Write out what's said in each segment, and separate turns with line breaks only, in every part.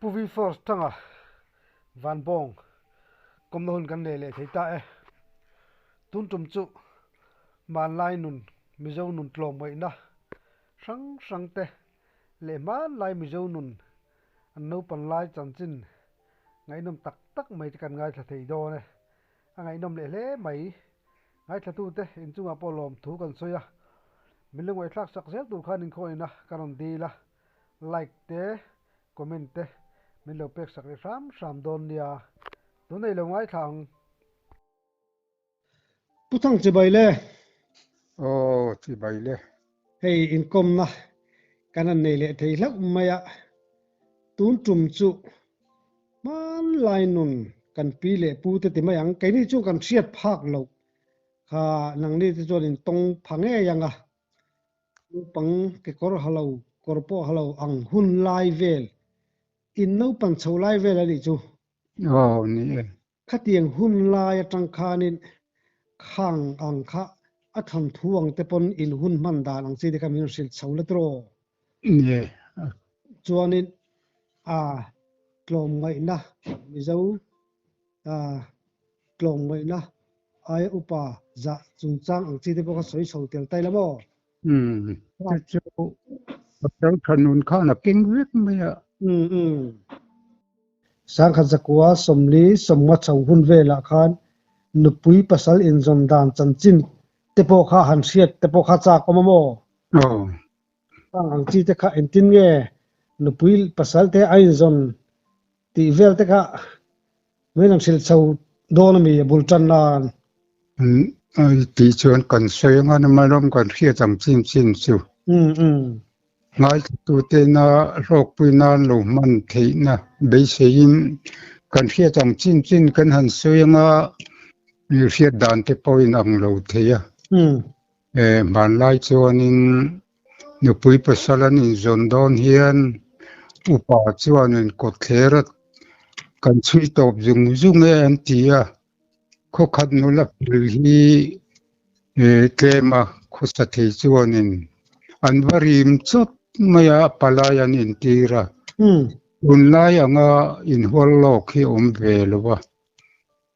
Pu V Force tanga Vanbawng kawmna hun kan nei leh thei ta e. Tun tum chu hmanlai nun Mizo nun tlawmngaihna hrang hrang te leh hmanlai Mizo nun an naupan lai chanchin ngaihnawm tak tak mai te kan ngaithla thei dawn e. A ngaihnawm leh hle mai. Ngaithlatute inchungah pawh lawmthu kan sawi a, min lo ngaihthlak sak zel tur khan inkhawina ka rawn dil a, like te, comment te min lo pek sak leh hram hram dawn nia. Tunah i lo ngaithla ang. Pu Thang chibai le.
Aw chibai le.
Hei inkawmna kan han nei leh thei hlauh mai a, tun tum chu Hmanlai nun kan pi leh pu te ti mai ang, keini chu kan hriat phak loh kha nangni te chuan in tawng pha ngei ang a, naupang kekawr ha lo, kawr pawh ha lo ang hun lai vel, in naupan chho lai vel a nih chu.
Aw ni e.
Khatiang hun lai atang khanin khang ang kha a thawn thu ang te pawn in hun hman dan ang chi te kha min rawn hrilh chho la tiraw?
Ni e.
Chuanin a tlawmngaihna Mizo a tlawmngaihna aia upa zah chungchang ang chi te pawh kha sawi chho tel tai la maw?
Umm chu chu pasal tha nun khan a keng vek mai a.
Umm umm. Sangkhat zakua sawmli sawmnga chho hun velah khan nupui pasal inzawn dan chanchin te pawh kha han hriat te pawh kha chak awm a maw?
Aw.
Khang ang chi te kha engtin nge nupui pasal te a inzawn tih vel te kha min han hrilh chho dawn a mi a bul tan nan?
Tih chuan kan sawi anga nama ram kan hriat ang chin chin chu.
Umm umm.
Ngaithlatutena hlawkpui nan lo hman theihna beiseiin kan hriat ang chin chin kan han sawi anga hriat dan te pawhin ang lo thei a. Hmanlai chuanin nupui pasal an inzawn dawn hian upa chuanin kawtthler a kan chhui tawp zung zung e an ti a, khawkhat nula fel hi tlem a khawsa thei chuanin an va rim chawt mai a, palai an intir a, tunlai anga inhual lawk hi a awm ve lo a.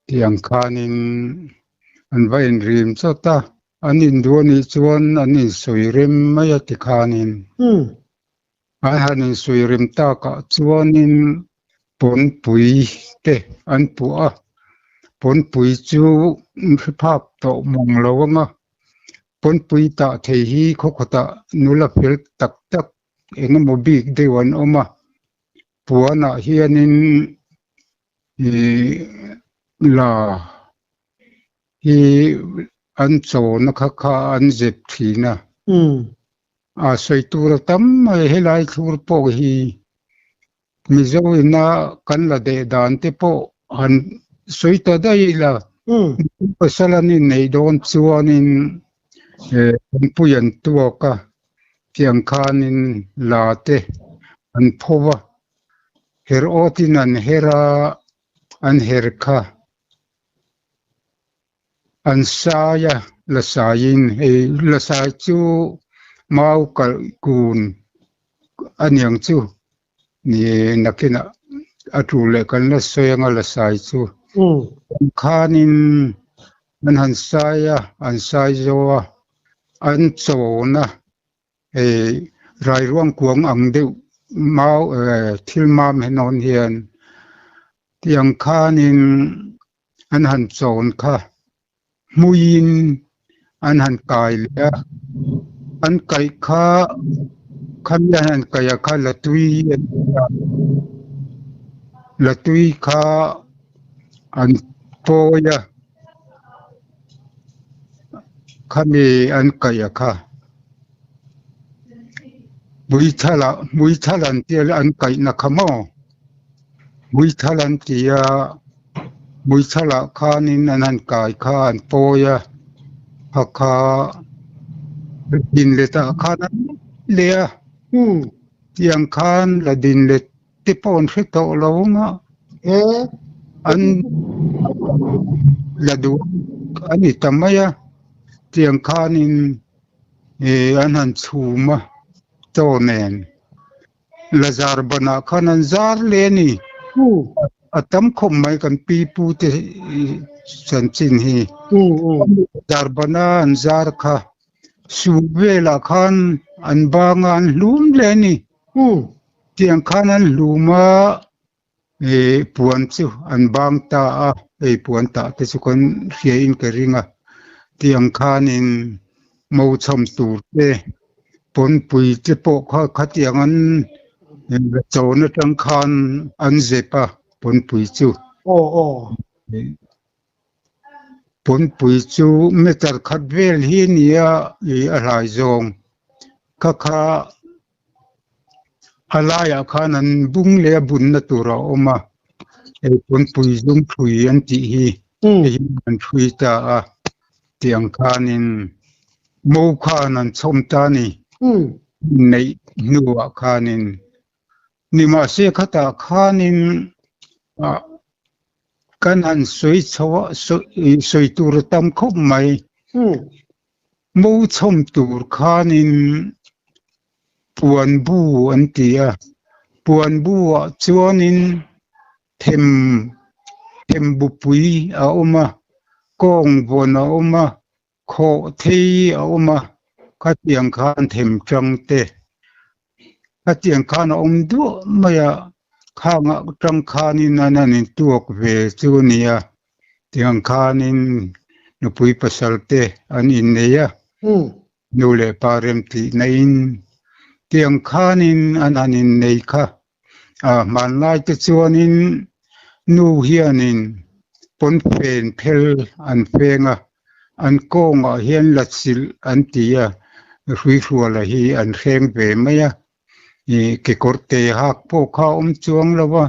Tiang khanin an va inrim chawt a, an induh a nih chuan an insawi rem mai a ti khanin. An han insawi rem takah chuanin pawnpui te an puah a, pawnpui chu hre phak tawh mawng lo ang a, pawnpui tah thei hi khawkhawtah nula fel tak tak eng emaw bik deuh an awm a, puanah hianin Ih la hi an chawna kha kha an zep thin a. A sawi tur a tam mai helai thlur pawh hi Mizo ina kan la deh dan te pawh han sawi ta daih ila pasal an inneih dawn chuanin Kawngpui an tuak a tiang khanin la te an pho va. Her awtin an her a, an her kha an sai a, la saiin hei la sai chu mau kalh kun a niang chu ni nakinah a tul leh kan la sawi anga la sai chu khanin an han sai a, an sai zo a, an chawn a. Hei rairuang kuang ang deuh mau thil mam henawn hian tiang khanin an han chawn kha hmuiin an han kai leh a, an kaih kha khami an han kaih a kha la tui an ti a, la tui kha an pawi a. Khami an kaih a kha Muithal ah Muithal an tia an kaihna kha maw Muithal an ti a Muithal ah khanin an han kai kha an pawi a kha kha din let ah khan an leh a tiang khan la din let te pawh an hre tawh lo ang a, an la duh a ni ta mai a, tiang khanin ih an han chhum a chaw nen Lazar banah khan an zar leh a ni. A tam khawp mai kan pi pu te chanchin hi. Lazar bana an zar kha su velah khan an banga an hlum leh a ni. Tiang khan an hlum a, puan chu an bang ta a, hei puan tah te chu kan hria in ka ring a. Tiang khanin mo chhawm tur te, pawnpui te pawh kha khatiang an chawn atang khan an zep a pawnpui chu. Pawnpui chu meter khat vel hi a ni a, a hlai zawng kha kha a laiah khan an bung leh a bunna tur a awm a, hei pawnpui zum thui an tih hi hei hi an thui ta a tiang khanin mo khan an chhawm ta a ni neih hnuah khanin nimahse khatah khanin ah kan han sawi chho a sawi tur a tam khawp mai. Mo chhawm tur khanin puan bu an ti a, puan buah chuanin them them bupui a awm a, kawng vawn a awm a, khawh thei a awm a, khatiang khan them tang te khatiang khan a awm duah mai a, khangah tang khanin an han intuak ve chu a ni a. Tiang khanin nupui pasal te an innei a, nu leh pa remtihna in tiang khanin an han innei kha. A hmanlai te chuanin nu hianin pawnfen phel an feng a, an kawngah hian la chilh an ti a, hruihruala hi an hreng ve mai a. Kekawr te hak pawh kha a awm chuang lo a,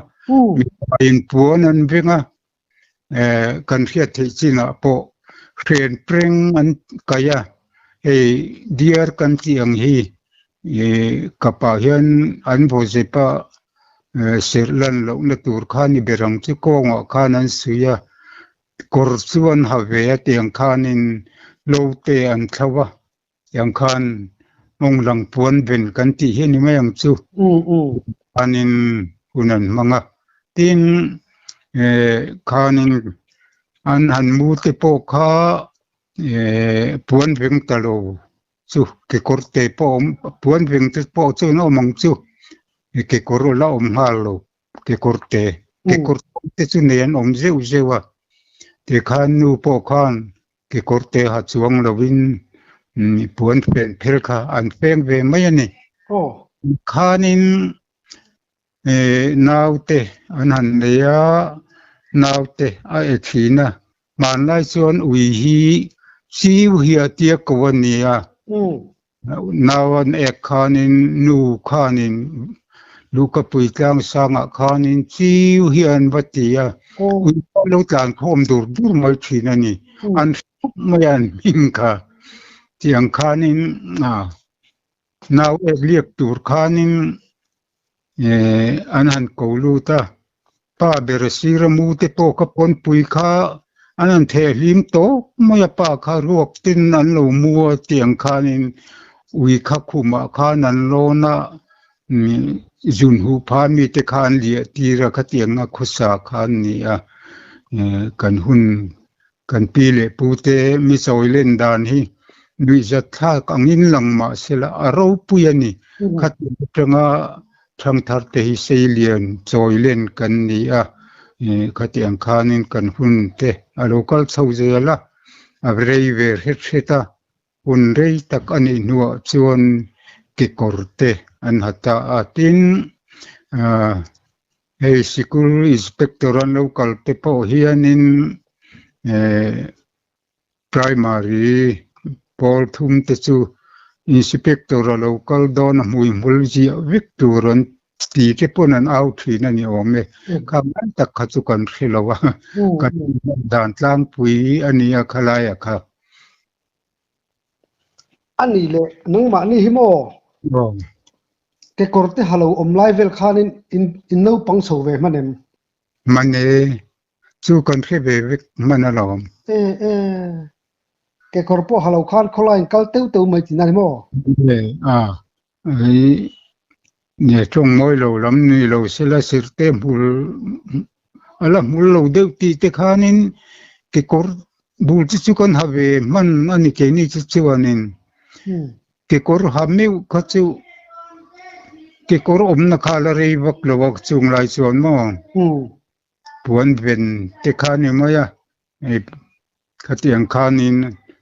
mipa in puan an veng a, kan hriat theih chinah pawh hren preng an kaih a, hei diar kan tih ang hi kapah hian an vaw zep a, serh lan lohna tur kha ni ber ang chu kawngah khan an suih a, kawr chu an ha ve a tiang khanin lo te an thlo a. Tiang khan mawng lang puan ven kan tih hi a ni mai ang chu. Khanin hun an hmang a. Tin, khanin an han mu te pawh kha puan veng ta lo chu kekawr te pawh awm, puan veng te pawh chu an awm ang chu. Kekawr la awm nghal lo. Kekawr te, kekawr te chu nei an awm zeuh zeuh a. Tikhan nu pawh khan kekawr te ha chuang lovin puan fen phel kha an feng ve mai a ni. Khanin naute an han nei a, naute a e thin a. Hmanlai chuan ui hi chiu hi a tia ko a ni a. Nau an ek khanin nu khanin Lukapui tlang sangah khanin chiu hi an va ti a, ui pawh lo tlan khawm dur dur mai thin a ni. An hrup mai a an hming kha. Tiang khanin nau ek liak tur khanin an han ko lut a, pa ber sira mu te pawh ka pawnpui kha an han theh hlim tawp mai a, pa kha ruak tin an lo mu a tiang khanin ui kha khumah khan an lawn a, zun huh pha mite kha an liah tir a khatianga khawsa kha an ni a, kan hun Kan pi leh pu te mi chawi len dan hi nuihzat thlak angin lang mah sela a ropui a ni. Khatin atanga thangthar te hi seilian chawi len kan ni a, khati ang khanin kan hun te a lo kal chho zel a, a rei ve hret hret a, hun rei tak a nih hnuah chuan kekawr te an ha ta a, tin Hei sikul inspector an lo kal te pawh hianin primary pawl thum te chu inspector a lo kal dawn a hmuihmul ziah vek tur an ti te pawn an au thin a ni awm e. Kha ngai tak kha chu kan hre lo a, kan dan tlangpui a nia khalaia kha.
A nih leh nangmahni hi maw? Kekawr te ha lo awm lai vel khanin in naupang chho ve hman em?
Hman e, chu kan hre ve vek hman alawm.
E e, kekawr pawh ha lo khan khawlaiin kal teuh teuh mai tihna ni maw?
E a, Nge tawng mawi lo lam ni lo sela sirte hmul a la hmul lo deuh tih te khanin kekawr bul te chu kan ha ve hman a ni keini chu chuanin kekawr ha meuh kha chu kekawr awmna kha a la rei vak lo a chung lai chuan maw puan ven te kha a ni mai a khatiang khanin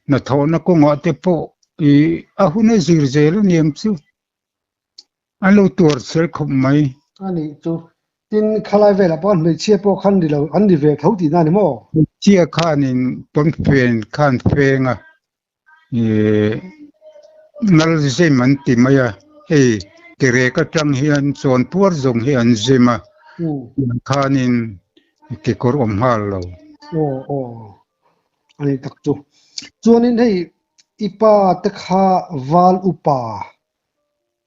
hnathawhna kawngah te pawh ih a hun a zir zel a ni ang chu. An lo tuar chhel khawp mai.
A nih chu. Tin, khalai velah pawh hmeichhia pawh khan ni lo, an ni ve tho tihna a ni maw?
Hmeichhia khanin pawnfen khan feng a, ih nal zem an ti mai a, hei kerek atang hian chawn puar zawng hi an zem a, tiang khanin kekawr awm nghal lo.
Aw aw, a ni tak chu. Chuanin hei i pa te kha val upa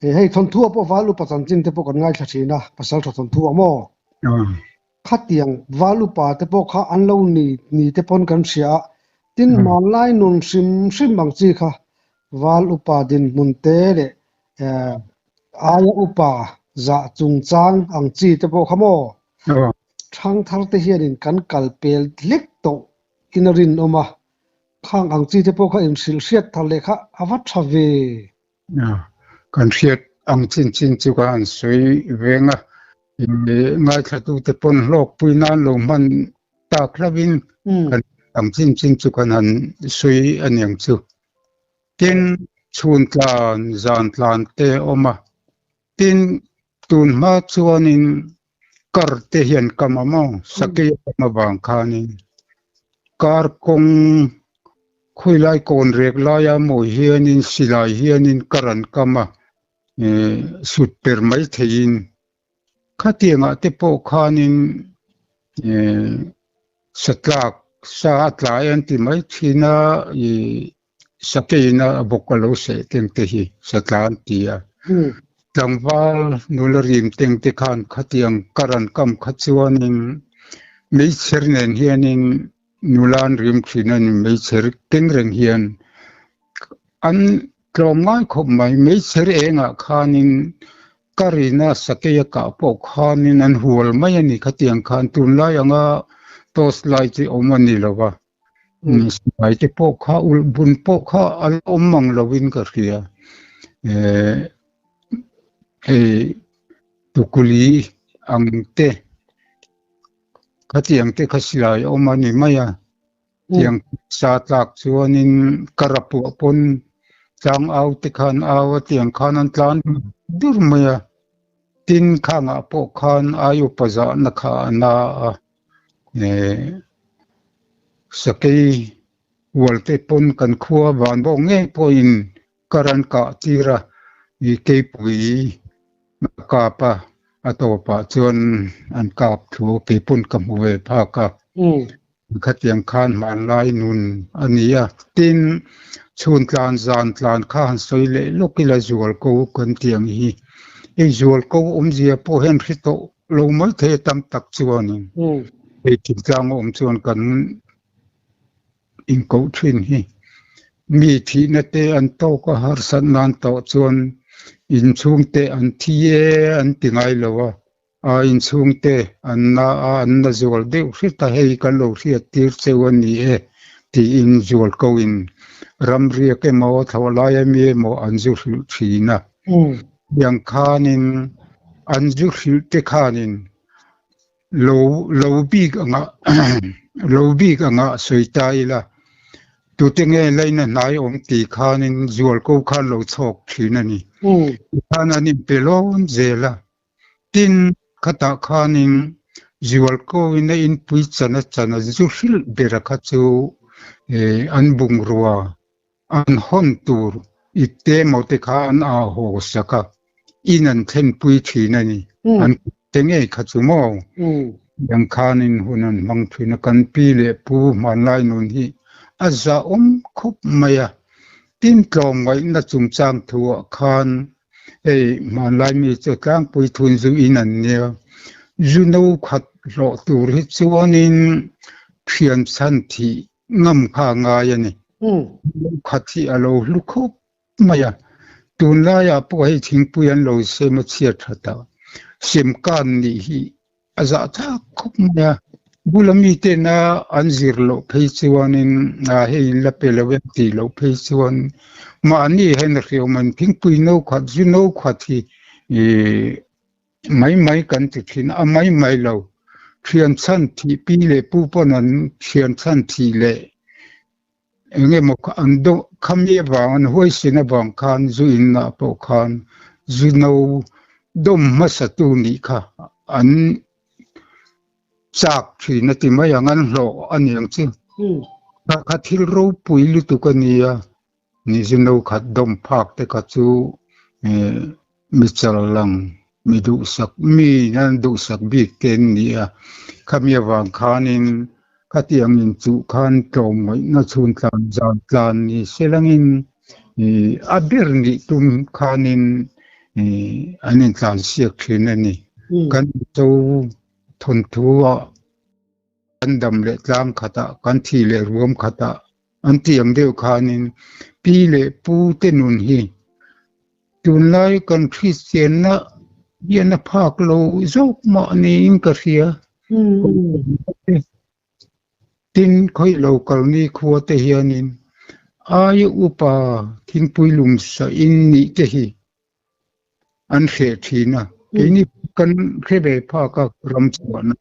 He hei thawnthu ah pawh val upa chanchin te pawh kan ngaithla thin a, pasal tha thawnthu ah maw? Khatiang val upa te pawh kha an lo ni ni te pawn kan hria a, tin hmanlai nun hrim hrim ang chi kha val upa dinhmun te leh aia upa zah chungchang ang chi te pawh kha maw? Thangthar te hianin kan kal pel hlek tawh in a rinawm a, khang ang chi te pawh kha inhrilh hriat thar leh kha a va tha ve.
Kan hriat ang chin chin chu ka han sawi veng a, ngaithlatute pawn hlawkpui nan lo hman tak hlauhin kan ang chin chin chu kan han sawi a niang chu. Tin, chhun tlan, zan tlan te a awm a, tin, tun hma chuanin kar te hian kam a maw, sakei a kam avang khanin kar kawng khawilai kawn rek laia mawi hianin silai hianin kar an kam a, sut per mai theihin khatiangah te pawh khanin satlak sa a tlai an ti mai thin a, ih Sakeina a bawk a lo seh teng te hi satla an ti a. Tlangval nula rim teng te khan khatiang kar an kam kha chuanin meichher nen hianin nula an rim thin a ni, meichher keng reng hian an tlawm ngai khawp mai. Meichher engah khanin karina sakei a kah pawh khanin an hual mai a ni khatiang khan tunlai anga torch light hi awm a ni lo va. Sipai te pawh kha ulh bun pawh kha a la awm mang lovin ka hria. Eh hei tukuli ang te khatiang te kha silai a awm a ni mai a. Tiang sa tlak chuanin ka rapuah pawn tlang au te khan au a tiang khan an tlan dur mai a. Tin khangah pawh khan ai upa zahna kha a na a. Sakei ualte pawn kan khua van bawk ngei pawhin kar an kah tir a, keipui a kap a, a tawpah chuan an kap thu keipawn ka hmu ve phak a. Khatiang khan hmanlai nun a ni a, tin chhun tlan zan tlan kha han sawi leh lawk ila zual ko kan tih ang hi. Hei zual ko awmzia pawh hian hre tawh lo mai thei a tam tak chuanin hei thingtlang a awm chuan kan inkoh thin hi. Mi thihna te an tawk a harsat nan tawh chuan inchhungte an thi e an ti ngai lo a, a inchhungte an na a an na zual deuh hret a hei kan lo hriat tir cheu a ni e tiin zual ko in ramriak emaw thlawhlai ami emaw an zu hrilh thin a. Tiang khanin an zu hrilh te khanin lo lo bik anga lo bik anga sawi ta ila tute nge laina hnai awm tih khanin zual ko khan lo chhawk thin a ni. Tikhan an inpe lawn zel a. Tin, khatah khanin zual koin a inpui chan a chan a zu hrilh bera kha chu an bungrua an hawn tur ipte emaw te kha an ah haw sak a, in an thlenpui thin a ni. An te ngei kha chu maw? Tiang khanin hun an hmang thin a, kan pi leh pu hmanlai nun hi a zahawm khawp mai a. Tin, tlawmngaihna chungchang thuah khan hei hmanlai mi chu tlangpui thun zu in an nia, zu no khat hlawh tur hi chuanin thian chhan thih ngam kha a ngai a ni. Khat hi a lo hlu khawp mai a. Tunlaiah pawh hei thingpui an lo sem a chhiat that a, sem kan nih hi a zah thlak khawp mai a. Bula mitena an zir loh phei chuanin hei in la pe lo em tih loh phei chuan mahni hian a hriawm an thingpui no khat zu no khat hi ih mai mai kan ti thin a, mai mai lo. Thian chhan thih pi leh pu pawn an thian chhan thih leh Eng emaw kha an dawh khami avang an huaisin avang khan zu inah pawh khan zu no dawm hmasatu nih kha an chak thin a ti mai ang, an hlawh a ni ang chu. Kha kha thil ropui lutuk a nia, ni zu no khat dawm phak te kha chu mi chal lang, mi duhsak, mi an duhsak bik te an ni a, khami avang khanin khatiang inchuh khan tlawm ngaihna chhun tlan zan tlan ni se langin a ber nih tum khanin an intlansiak thin a ni. Kan Mizo thawnthu ah kan dam leh tlang khatah, kan thih leh ruam khatah an tih ang deuh khanin pi leh pu te nun hi Tunlai kan Kristianna hian a phak lo zawk mah niin ka hria. Tin, khawi lo kalni khua te hianin aia upa thingpui lum sahin nih te hi an hreh thin a. Keini kan hre ve phak a ram chhuahna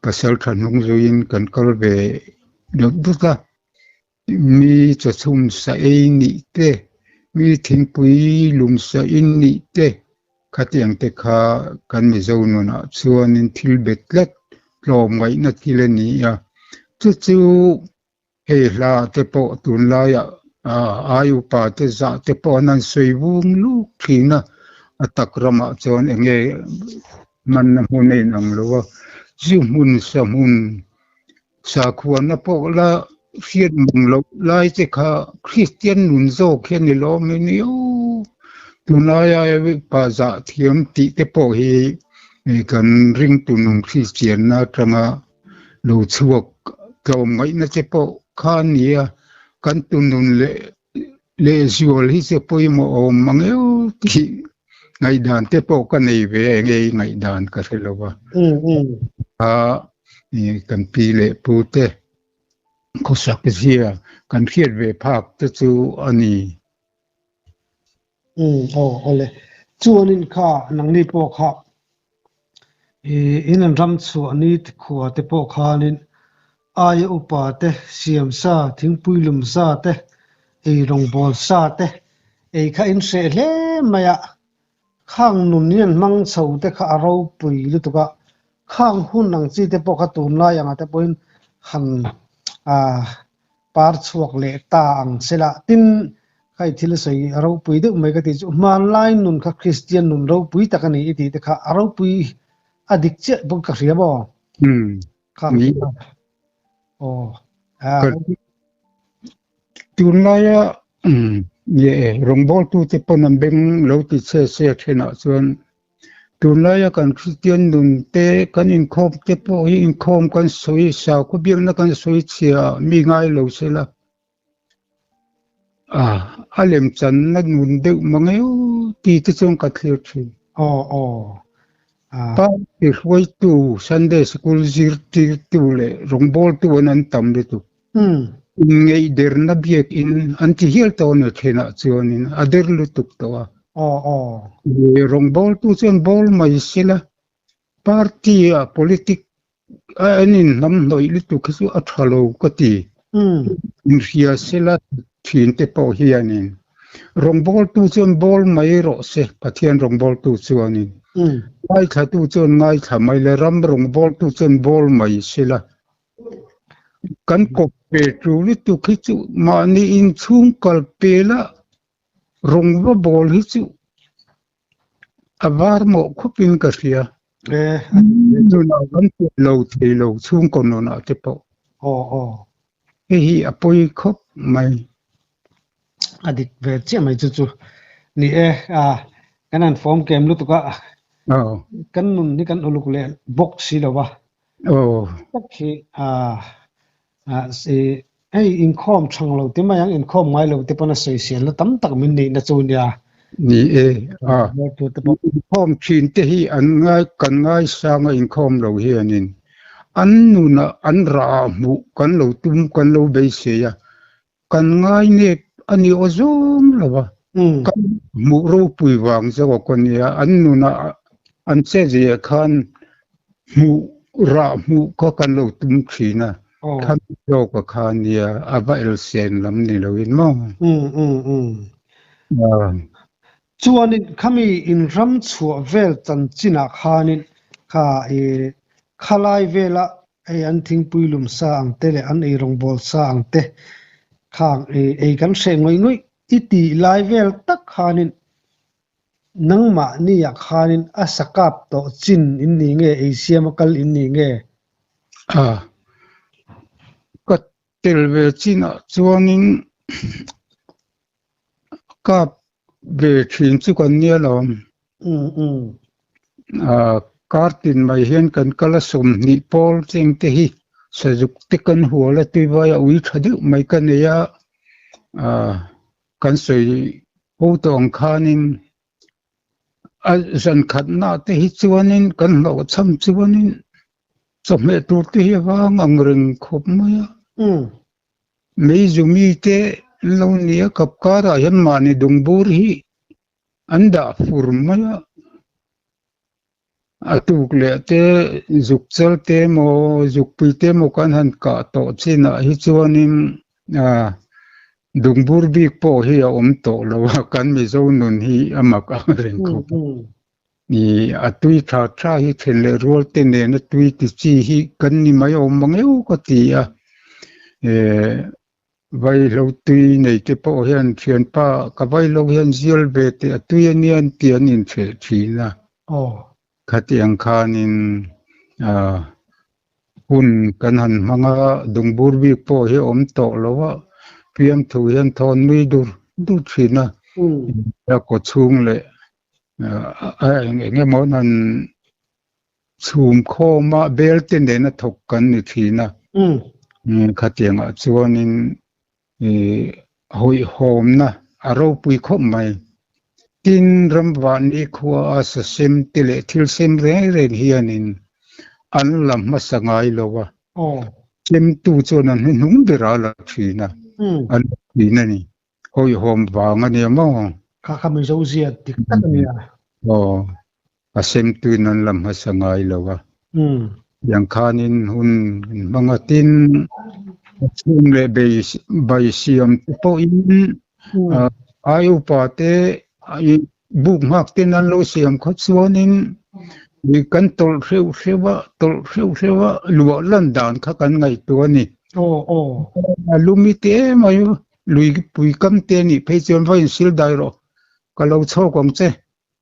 pasal tha hnung zuiin kan kal ve deuh dut a. Mi chawchhum sa ei nih te, mi thingpui lum sa in nih te, khatiang te kha kan Mizo nunah chuanin thil bet tlat tlawm ngaihna thil a ni a. Chu chu hei hla te pawh tunlaiah ai upa te zah te pawh an han sawi vung luk thin a, a tak ramah chuan eng nge hmanna hmun a inang lo a, zu hmun sa hmun Sakhuana pawh la hriat mawng loh lai che kha Kristian nun zawk hian i lawm i ni aw. Tunlaia pa zah thiam tih te pawh hi kan ringtu nung Kristianna atanga lo chhuak tlawm ngaihna che pawh kha a ni a, kan tunun leh lehzual hi che pawimawh awm mang eo tih ngaihdan te pawh ka nei ve a, enge i ngaihdan ka hre lo va. Kha kan pi leh pu te khawsak zia kan hriat ve phak te chu a ni.
Aw awle. Chuanin kha nangni pawh kha in an ram chhuah ni khua te pawh khanin aia upa te, siam sa, thingpui lum sa te, ei rawngbawl sa te ei kha in hreh hle mai a. Khang nun hian hmang chho te kha a ropui lutuk a, khang hun ang chi te pawh kha tunlai anga te pawhin han par chhuak leh ta ang sela. Tin, hei thil sawi a ropui deuh mai ka tih chu hmanlai nun kha Kristian nun ropui tak a ni i tih te kha a ropui a dik chiah bawk ka hria maw? Kha aw
Tunlaia nge rawngbawltute pawn an beng lo ti che se thenah chuan Tunlaia kan Kristian nun te, kan inkhawm te pawh hi inkhawm kan sawi, sakhaw biakna kan sawi chhia mi ngai lo se la. A, a lemchanna nun deuh mang eo ti te chuan ka thlir thin.
Aw, aw.
A. Party hruaitu, Sunday School zirtirtu leh rawngbawltu an an tam lutuk. Inngeihderna biakin an ti hial tawh a ni thinah chuanin a der lutuk tawh a.
Aw aw.
Rawngbawltu chuan bawl mai sela, party ah politic a an inhnamhnawih lutuk hi chu a tha lo ka ti. Inhria sela thin te pawh hianin rawngbawltu chuan bawl mai rawh se, Pathian rawngbawltu chuanin. Ngaithlatu chuan ngaithla mai la, ram rawngbawltu chuan bawl mai sela. Kan kawp ve tur lutuk hi chu mahni inchhung kal pela rawng va bawl hi chu a var mawh khawpin ka hria. Nunah kan pe lo thei lo chhungkaw nunah te pawh. Hei hi a pawi khawp mai.
A dik ve chiah mai chu chu ni e a kan han form kem lutuk a kan nun hi kan uluk leh bawk si lo va tak hi a si Hei inkhawm thang lo te mai ang, inkhawm ngai lo te pawn a sawiselna tam tak min neihna chu nia.
Ni e, a inkhawm thin te hi an ngai kan ngaisang a inkhawm lo hianin an nunah an rah ah hmuh kan lo tum kan lo beisei a, kan ngai nep a ni aw zawm lo a, kan hmuh ropui vang zawk a nia, an nunah an che zia khan hmuh rah hmuh kha kan lo tum thin a, khami zawk a kha nia a va elsen lam ni loin maw?
Chuanin khami inram chhuah vel chanchinah khanin kha i khalai vela hei an thingpui lum sa ang te leh an eirawngbawl sa ang te khang i ei kan hreh ngawih ngawih i tih lai vel tak khanin nangmahniah khanin a sa kap tawh chin in ni nge ei siama kal in ni nge?
A, ka tel ve chinah chuanin Kap ve thin chu kan nia lo. Kar tin mai hian kan kal a 20 pawl cheng te hi sazuk te kan hual a tuivai a ui tha deuh mai ka nei a, kan sawi ho tawh ang khanin a zan khatna te hi chuanin kan hlawhchham chuanin chawhmeh tur te hi a vang ang reng khawp mai a. Meizumi te an lo ni a, kap karah hian mahni dungbur hi an dah fur mai a, a tuk leh te zuk chal te emaw zukpui te emaw kan han kah tawh chinah hi chuanin ah dungbur bik pawh hi a awm tawh lo a, kan Mizo nun hi a mak ang reng khawp a. Ni a tui tha tha hi then leh rual te nena tui ti chi hi kan ni mai awm mang eu ka ti a, eh vaihlo tui nei te pawh hian thianpa ka vaihlo hian zial ve teh a tui ania an ti an inhreh thin a, khatiang khanin ah hun kan han hmang a, dungbur bik pawh hi a awm tawh lo a, fiamthu hian thawn nui dur dur thin a, a kaw chhung leh eng emaw nan chhum khawm a bel te nena thawk kan ni thin a khatiangah chuanin ih hawihhawmna a ropui khawp mai tin ramvahni khua a sasem te leh thil sem reng reng hianin an la hmasa ngai lo a semtu chuan an hnuhnung ber a la thin a an la thin a ni. Hawihhawm vang a nia maw?
Kha kha Mizo zia dik tak a nia.
Aw, a semtuin an la hmasa ngai lo a. Tiang khanin hun hmang a tin a chhung leh bei bai siam te pawhin ai upa te buk nghak ten an lo siam kha chuanin kan tawlh hreuh hreuh a, tawlh hreuh hreuh a luah lan dan kha kan ngaihtuah a ni.
Aw aw.
A lumi te em mai Lui pui kam te a nih phei chuan va insil dai rawh, ka lo chhawk ang che,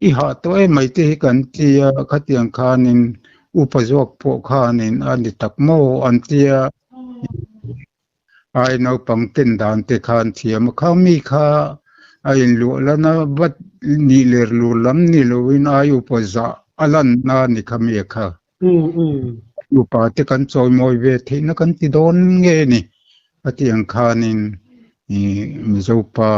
i hah tawh em mai te hi kan ti a, khatiang khanin upa zawk pawh khanin a ni tak maw an ti a, ai naupang ken dan te khan thiam a, khang mi kha a inluah lan a, va nih ler lur lam ni loin ai upa zah a lanna a ni kha mi a kha. Upa te kan chawimawi ve theihna kan ti dawn nge ni? A tih ang khanin Mizo pa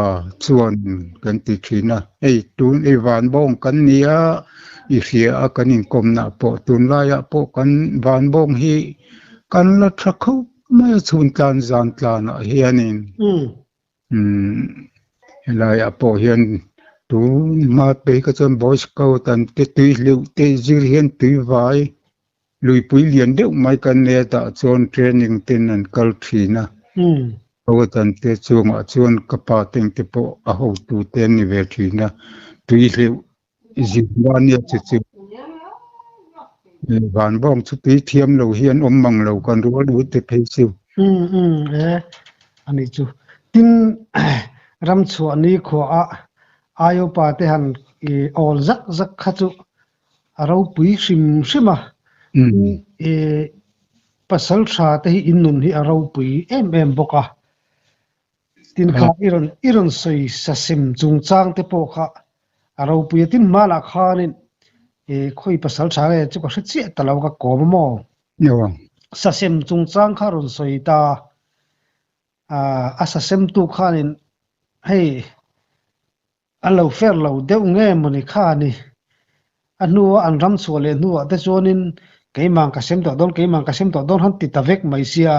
chuan kan ti thin a, hei tun ei van bawng kan ni a, i hria a kan inkawmna pawh tunlaiah pawh kan van bawng hi kan la tha khawp mai a chhun tlan zan tlanah hianin Helaiah pawh hian tun hma phei kha chuan boy scout an te tui hleuh te zir hian tui vai luipui lian deuh mai kan nei a tah chuan training ten an kal thin a scout an te chungah chuan ka pa teng te pawh a hotu te an ni ve thin a tui hleuh zir ania chu chu van bawng chu tui thiam lo hi an awm mang lo kan rual u te phei chu.
Umm e ani chu tin ram chhuah ni khua a Aiopa te han i awl zak zak kha chu a ropui hrim hrim a i pasal tha te hi in nun hi a ropui em em bawk a. Tin kha i rawn i rawn sawi sa sem chungchang te pawh kha a ropui a, tin hmanah khanin ih khawi pasal tha nge chu ka hre chiah ta lo ka kawm a maw? Sa sem chungchang kha a rawn sawi ta. A sasemtu khanin hei a lo fer lo deuh nge mawni kha a ni. A hnua an ram chhuah leh hnuah te chuanin keimah ka sem tawh dawn, keimah ka sem tawh dawn han ti ta vek mai sia.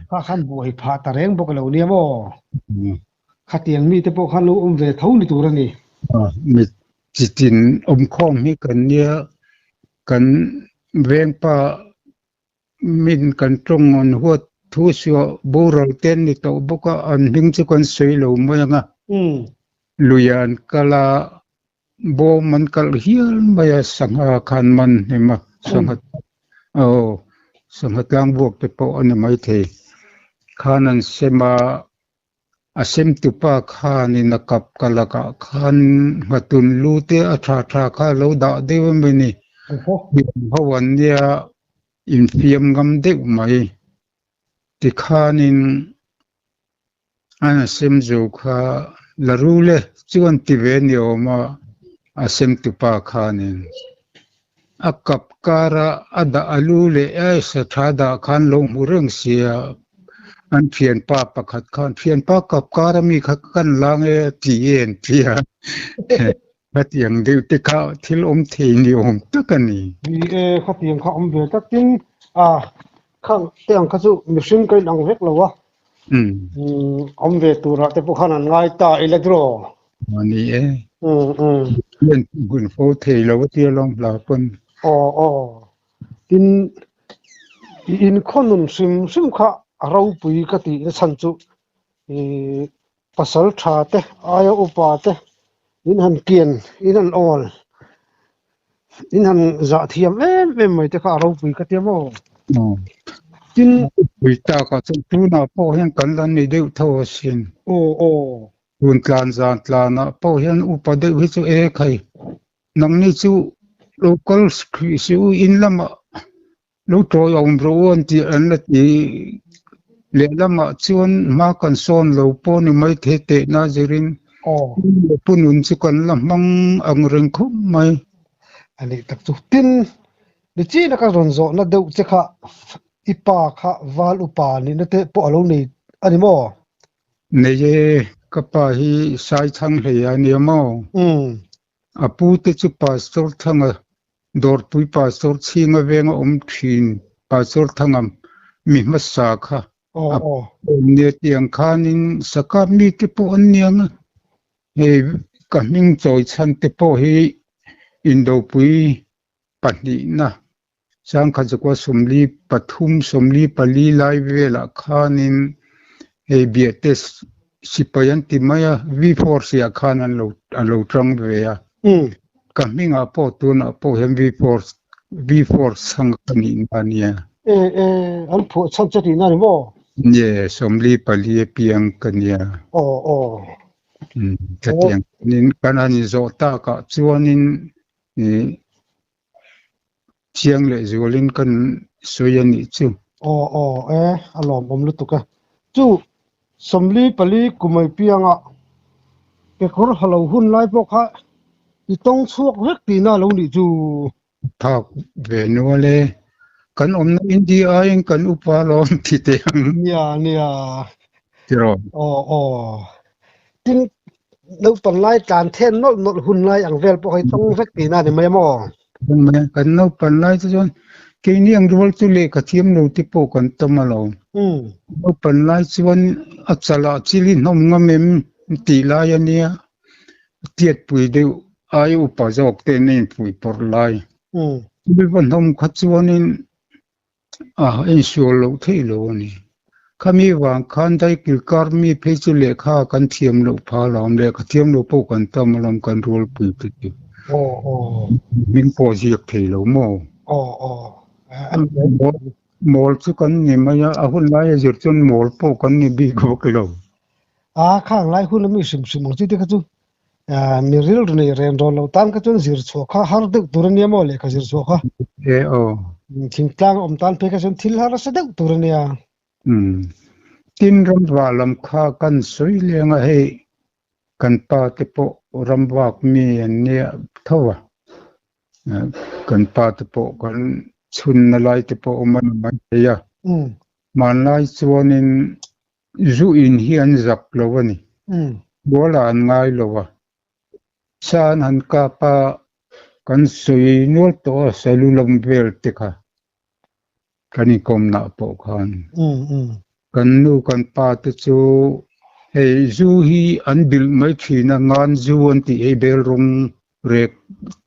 Kha khan buai phah ta reng bawk lo nia maw? Khatiang mite pawh khan lo awm ve tho ni tur a ni.
Mi chitin awmkhawm hi kan nia, kan vengpa Min kan tawng an huat thu suah boral te an ni tawh bawk a, an hming chu kan sawi lo mai ang a. Luiah an kal a, bawm an kalh hial mai a, sangha khan man hnem a, sangha aw sangha tlangbuak te pawh a ni maithei. Khan an sem a, a semtupa khanin a kap ka lakah khan nghatun lu te a tha tha kha a lo dah deuh em a ni. Hliam ho an nia infiam ngam deuh mai. Tikhanin an a sem zo kha la rul e chuan ti ve ni awm a, a semtupa khanin a kap kara a dah a lu leh a sa tha dah khan lo hmu reng sia an thianpa pakhat khan thianpa kap kara mi kha kan la nge ti e an ti a khatiang deuh te kha thil awm thei ni awm tak a ni.
Ni e, khatiang kha awm ve tak tin a khang te ang kha chu mihring ka inang vek lo a, awm ve turah te pawh khan an ngai ta ila draw.
A ni e. Hian hun fo thei lo a tia lawm hla pawn.
Aw aw. Tin, i inkhaw nun hrim hrim kha a ropui ka tih na chhan chu i pasal tha te, aia upa te in han kian, in han awl, in han zah thiam em em mai te kha a ropui ka tia maw?
Tin, Pui takah chuan tunah pawh hian kan la ni deuh tho asin.
Aw aw.
Tun tlan zan tlanah pawh hian upa deuh hi chu e khai nangni chu local hrih u in lamah lo tawi awm rawh u an tih an la ti lehlamah chuan hma kan sawn lo pawh ni mai thei tehna zirin pu nun chu kan la hmang ang reng khawp mai.
A nih tak chu tin ni chin a ka rawn zawhna deuh che kha i pa kha val upa nihna te pawh a lo nei a ni maw?
Nei e, ka pa hi sai chhang hlei a nia maw? A pu te chu Pastor Thanga, Dawrpui Pastor chhinga venga awm thin Pastor Thanga mi hmasa kha a awm nia tiang khanin sakap mi te pawh an niang a. Hei ka hming chawi chhan te pawh hi Indopui pahnihna Sangkhat zakua 43 44 lai velah khanin hei Biate sipai an ti mai a, V force ah khan an lo an lo tang ve a. Ka hmingah pawh tunah pawh hian V force V force chhang ka nih na a nia.
E e an phuah chhan che tihna a ni maw?
Nie, 44 apiang ka nia.
Aw aw.
Chutiang kan han inzawh takah chuanin ih Chiang leh zualin kan sawi a nih chu.
Aw aw e, a lawmawm lutuk e. Chu 44 kumai pianga kekawr ha lo hun lai pawh kha i tawng chhuak vek tihna a lo nih chu.
Phak ve nual e. Kan awmna India aiin kan upa lawm ti teh ang.
Nia nia.
Tiraw?
Aw aw. Tin, naupang lai tlan then nawlh nawlh hun lai ang vel pawh hei tawng vek tihna a ni mai a maw?
Kan naupan lai te chuan keini ang rual chu lehkha thiam lo te pawh kan tam a lo. Naupan lai chuan a chalah chil i hnawm ngam em tih lai a nia. Tiatpui deuh ai upa zawk te an inpuih pawrh lai. Chil va hnawm kha chuanin A insual loh theih lo a ni. Khami vang khan daikil kar mi phei chu lehkha kan thiam loh pha alawm, lehkha thiam lo pawh kan tam alawm kan rualpui te chu. Hming pawh ziak thei lo maw? Mawl chu kan ni mai a, a hun laia zir chuan mawl pawh kan ni bik vak lo.
A khang lai hun a mi hrim hrim ang chi te kha chu Mi rilru nei ren rawn lo tan kha chuan zir chhuah kha har deuh tur a nia maw lehkha zir chhuah kha.
E aw.
Thingtlang awm tan phei kha chuan thil harsa deuh tur a nia.
Umm. Tin ramva lam kha kan sawi leng a hei kan pa te pawh ramvak mi an nia tho a. Kan pa te pawh kan chhunna lai te pawh awm a ni mai thei a. Hmanlai chuanin. Zu in hi an zak lo a ni. Bualah an ngai lo a. Sa an han kap a, kan sawi nual tawh a, salu lam vel te kha kan inkawmnah pawh khan. Kan nu kan pa te chu hei zu hi an bilh mai thin a, ngan zu an tih hei bel rawng rek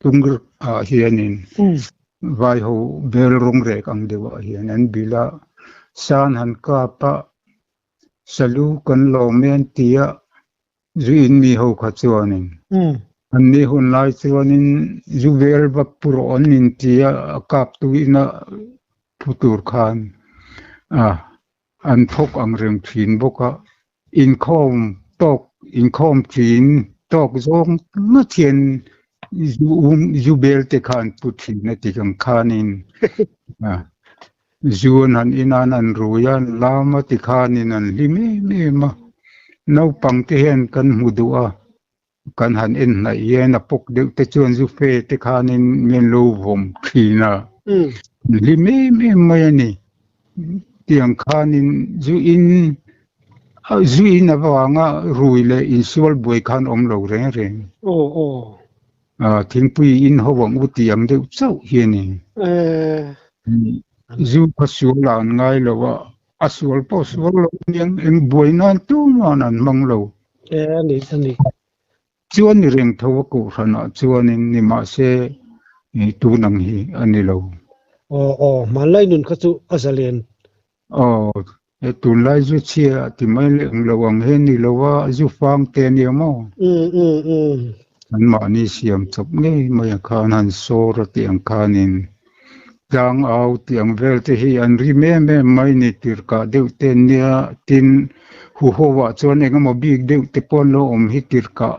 tung ah hianin vai ho bel rawng rek ang deuh ah hian an bilh a, sa an han kap a, salu kan lawm e an ti a, Zu in mi ho kha chuanin an ni hun lai chuanin zu vel va pu rawh an in ti a, a kap tu ina pu tur khan a an thawk ang reng thin bawk a, inkhawm tawk inkhawm thin tawk zawng ngawt hian zu um zu bel te kha an pu thin a ti ang khanin a Zu an han in an an rui a, an lam a tikhanin an hlim em em a. Naupang te hian kan hmu duh a, kan han en hnaih hian a pawk deuh te chuan zu fe te khanin min lo vawm thin a, an hlim em em mai a ni. Tiang khanin zu in zu in avanga rui leh insual buai khan awm lo reng reng. Thingpui in ho ang u tih ang deuh chauh hi a ni. Zu kha sual ah an ngai lo a, a sual pawh sual lo aniang eng buai nan tuman an hmang lo. Chuan ni reng tho a kohhran ah chuanin ni mahse tun ang hi a ni lo.
Aw aw, hmanlai nun kha chu a zalen
Aw, he tunlai zu chhia ti mai leh ang lo ang he ni lo a, zu fang te ania maw?
Um um um.
An mahni siam chawp ngei mai ang khan han sawr a tih ang khanin tlang au tih ang vel te hi an rim em em mai ni tirhkah deuh te an nia, tin huho ah chuan engemaw bik deuh te pawh an lo awm hi tirhkah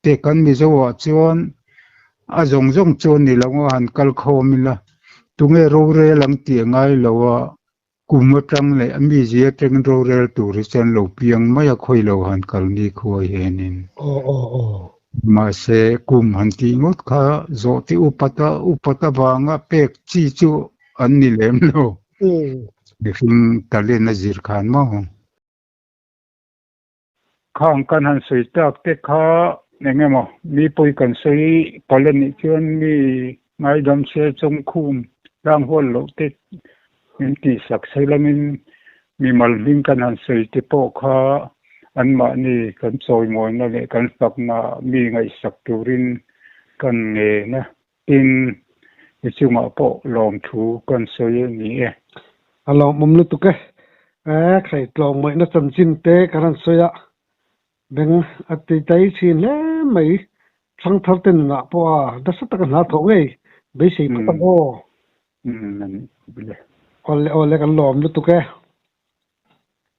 te kan Mizo ah chuan a zawng zawng chuan ni lo a han kal khawm ila tunge rorel ang tih a ngai lo a, kum atang leh a mizia atangin rorel tur hi chuan lo piang mai a khawi lo han kal ni khuai hianin.
Aw aw aw.
Mahse kum han tih ngawt kha zawh te upat a upat avanga pek chi chu an ni lem lo. Mihring talent a zir khan maw? Khang kan han sawi tak te kha eng emaw mi pawi kan sawi palh a nih chuan mi ngaidam se chawngkhum tlang hual loh te min tihsak sawi lamin mimal hming kan han sawi te pawh kha anmahni kan chawimawina leh kan fakna mi ngaihsak turin kan ngen a, tin i chungah pawh lawmthu kan sawi a ni e.
A lawmawm lutuk e. E khai tlawmngaihna chanchin te kan han sawi a, beng a ti tai thin hle mai. Thangthar te nunah pawh a nasa taka hna thawh ngei beisei phawt ang aw.
Umm a nih bile.
Awle awle kan lawm lutuk e.